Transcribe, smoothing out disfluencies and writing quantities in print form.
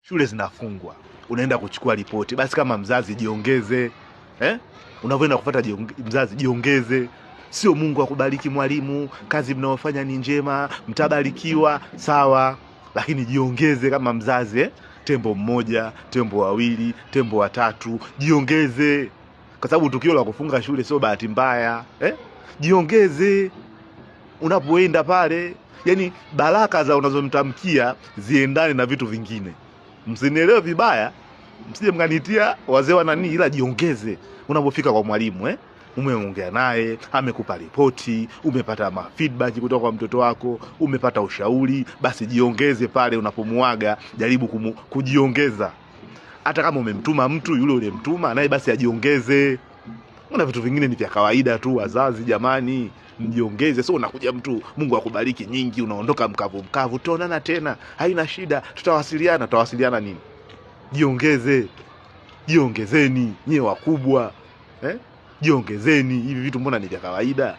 Shule zinafungwa, unaenda kuchukua ripoti, basi kama mzazi jiongeze, eh? Unavyoenda kufuata mzazi jiongeze. Sio Mungu akubariki mwalimu, kazi mnayofanya ni njema, mtabarikiwa, sawa, lakini jiongeze kama mzazi, eh? Tembo mmoja, tembo wawili, tembo watatu, jiongeze, kwa sababu tukio la kufunga shule sio bahati mbaya, eh? Jiongeze unapoenda pale, yani baraka za unazomtamkia ziendane na vitu vingine. Msinielewe vibaya, msije mkanitia wazee wa nani, ila jiongeze unapofika kwa mwalimu, eh? Umeongea naye, amekupa ripoti, umepata ma feedback kutoka kwa mtoto wako, umepata ushauri, basi jiongeze pale unapomuaga, jaribu kujiongeza. Hata kama umemtuma mtu yule uliyemtuma naye, basi ajiongeze. Kuna vitu vingine ni vya kawaida tu, wazazi jamani, mjiongeze. Sio unakuja mtu Mungu akubariki nyingi, unaondoka mkavu mkavu, tutaonana tena, haina shida, tutawasiliana. Tutawasiliana nini? Jiongeze, jiongezeni nyie wakubwa, eh? Jiongezeni, hivi vitu mbona ni vya kawaida.